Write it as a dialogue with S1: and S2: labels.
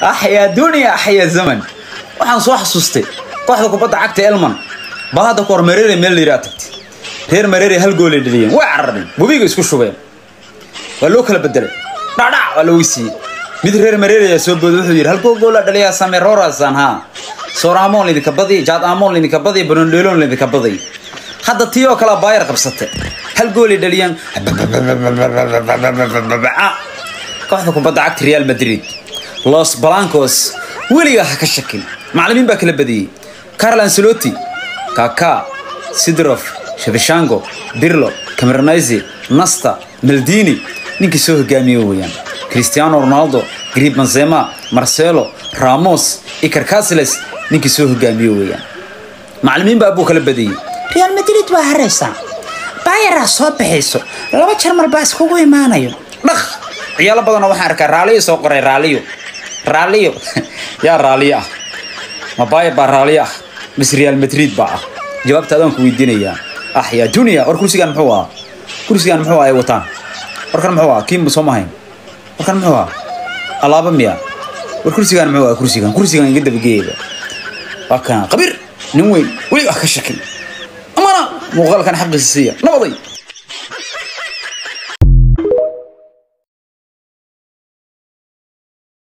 S1: Axyaa dunya, axyaa zaman. Waxaan soo xasuustay kooxda kubadda cagta Elman baa hadda ku hor Mareere meel la yidhaha tagtay. Reer Mareere hal goolay dhaliyeen, way carareen, webiga isku shubeen, waa loo kala bedelay, dhacdhac waa looga siiyey. Mid reer Mareere ayaa soo booday, wuxuu yidhi: "Hal gool goolaa dhaliyaa samerorasan ha sooraamoon laydinka badiy, jaad aamoon laydinka badiy, banondheeloon laydinka badiy." Hadda tii oo kalea Bayer qabsatay, hal goolay dhaliyaan. Kooxda kubadda cagta Real Madrid, Los Blancos, weligaa ha ka shakin. Macallimiin baa kala badiyey: Carlo Ancelotti, Kaka, Seedorf, Shevchenko, Pirlo, Camoranesi, Nesta, Maldini, ninkii soo hogaamiye weeyaan, Cristiano Ronaldo, Karim Benzema, Marcelo, Ramos, Iker Casillas, ninkii soo hogaamiye weeyaan. Macallimiin baa buu kala badiyey.
S2: Real Madrid waa haraysaa, Bayeraa soo baxayso, laba Jarmal baa iskugu imaanayo.
S1: Dhaq ciyaalo badanoo waxaan arkaa raaliyo soo qoray, raaliyo, raaliyo. Yaa raaliyo ah? Ma Bayer baa raaliyo ah mise Real Madrid baa ah? Jawaabta adaan ku weydiinayaa. Ah yaa dunya, war kursigan muxuu ahaa? Kursigan muxuu ay wataan? Warkan muxuu ahaa? Kiimba soo mahayn. Warkan muxuu ahaa? Alaaba miya? War kursigan muxuu ahaa? Kursigan iga dabageeyaba. Waa kana qabiir, nin weyn, weli wax ka shakin amana. Muuqaalkan xaqiisa siiya. Nabaday.